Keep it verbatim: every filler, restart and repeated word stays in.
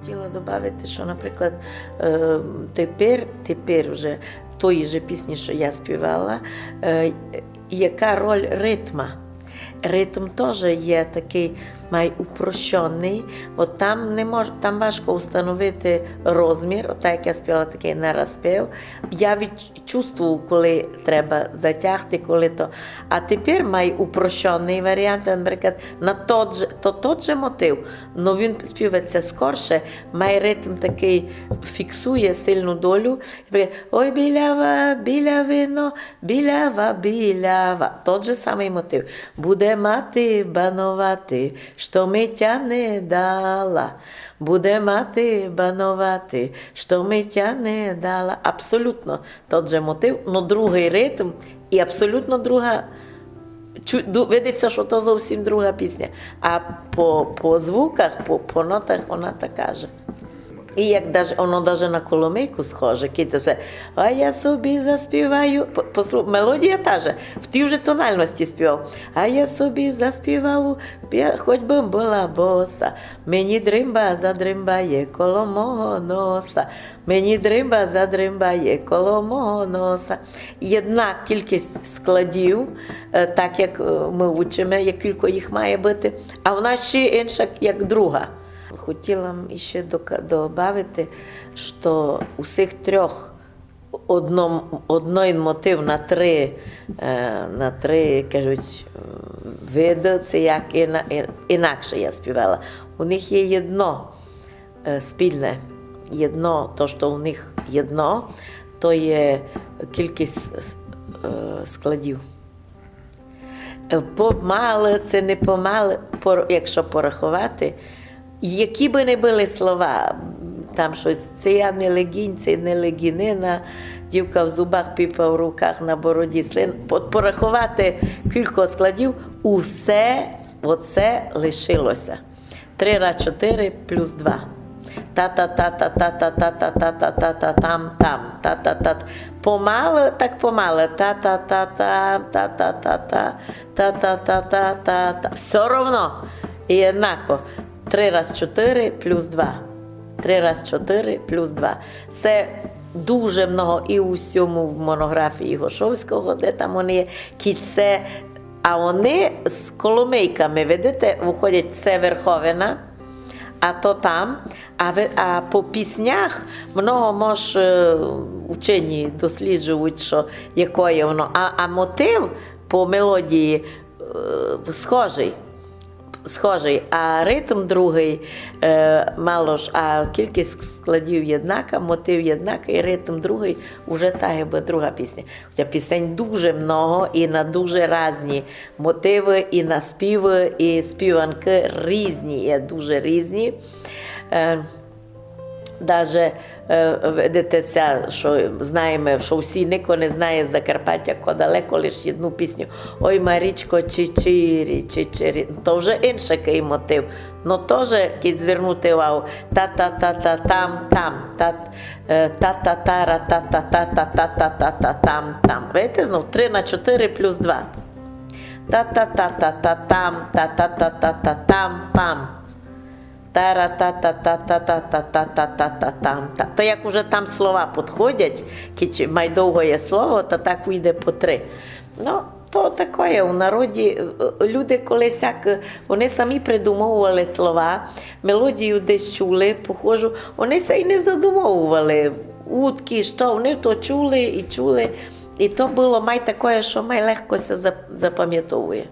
Хотіла добавити, што, наприклад, е, тепер, тепер уже тої же пісні, што я співала, е, яка роль ритма? Ритм тоже є такый май упрощеный, бо там не мож-, там важко установити розмір, отак як я співала такый нараспів. Я від-, чувствую, коли треба затягти, коли то. А тепер май упрощеный варіант, наприклад, на тот же, то тот же мотив, но він співається скорше, май ритм такый фіксує сильну долю. Наприклад, ой, білява, білявино, білява, білява. Тот же самый мотив. Буде мати бановати, што ми тя не дала. Буде мати бановати, што ми тя не дала. Абсолютно тот же мотив, но другый ритм і абсолютно друга. Чу-, ду-, видить ся, што то зовсім друга пісня. А по, по звуках, по, по нотах она така же. І як даже, оно даже на коломийку схоже, кидь се все, а я собі заспіваю, по-, послу-, мелодія та же, в тій же тональности співав. А я собі заспівав, я хоть бы была боса, мені дримба задримбає коло мого носа, мені дримба задримбає коло мого носа. Єдна кількість складів, е, так як, е, мы учиме, як кілько їх має быти, а она ще інша, як друга. Хотіла м іще дока-, добавити, што у сих трьох одном-, однойн мотив на три, е, на три, кажуть, е, виды, се як ина-, и-, инакше я співала. У них є єдно, е, спільне. Єдно, то, што у них єдно, то є кількість с-, е, складів. Е, помалы, се не помалы, пор-, якщо пораховати, які бы не были слова, там штось, се я не легінь, се не легінина, дівка в зубах, піпа в руках, на бороді слин, по-, пораховати кілько складів, усе оце лишило ся. Три раз чотири плюс два. Та-та-та-та-та-та-та-та-та-та-та-там-там. Та-та-та. Помалы, так помалы. Та-та-та-та, та-та-та-та, та-та-та-та-та-та. Всьо ровно. І єднако. Три раз чотири плюс два. Три раз чотири плюс два. Се дуже много і у сьому в монографії Гошовського, де там они є, кідь се А они з коломийками, видите, выходять, се Верховина, а то там. А ви-, а по піснях много мож, е, учені досліджують, што якоє воно. А, а мотив по мелодії, е, схожый. Схожый, а ритм другый, е, мало ж, а кількість складів єднака, мотив єднакый, ритм другый, уже та гибы друга пісня. Хоча пісень дуже много і на дуже разні мотивы, і на співы, і співанкы різні, є дуже різні. Е, даже, е, видите ся, што знаєме, што всі, нико не знає з Закарпаття, ко далеко, лиш єдну пісню. Ой, Марічко, чичирі, чичирі. То вже иншакый мотив. Но тоже, кідь звернути увагу, та-та-та-та-там-там, та, е, та-та-тара, та-та-та-та-та-та-та-там-там. Видите, знов три на чотири плюс два. Та-та-та-та-та-там, та-та-та-та-та-там-пам. Тара-та-та-та-та-та-та-та-та-та-та-там-та. То як уже там слова підходять, кідь май довгоє слово, то так уйде по три. Но, то такоє у народі, е, люди колись як, е, они самі придумовували слова, мелодію десь чули, похожу, они ся й не задумовували, удкі, што, они то чули і чули, і то было май такоє, што май легко ся зап-, запамятовує.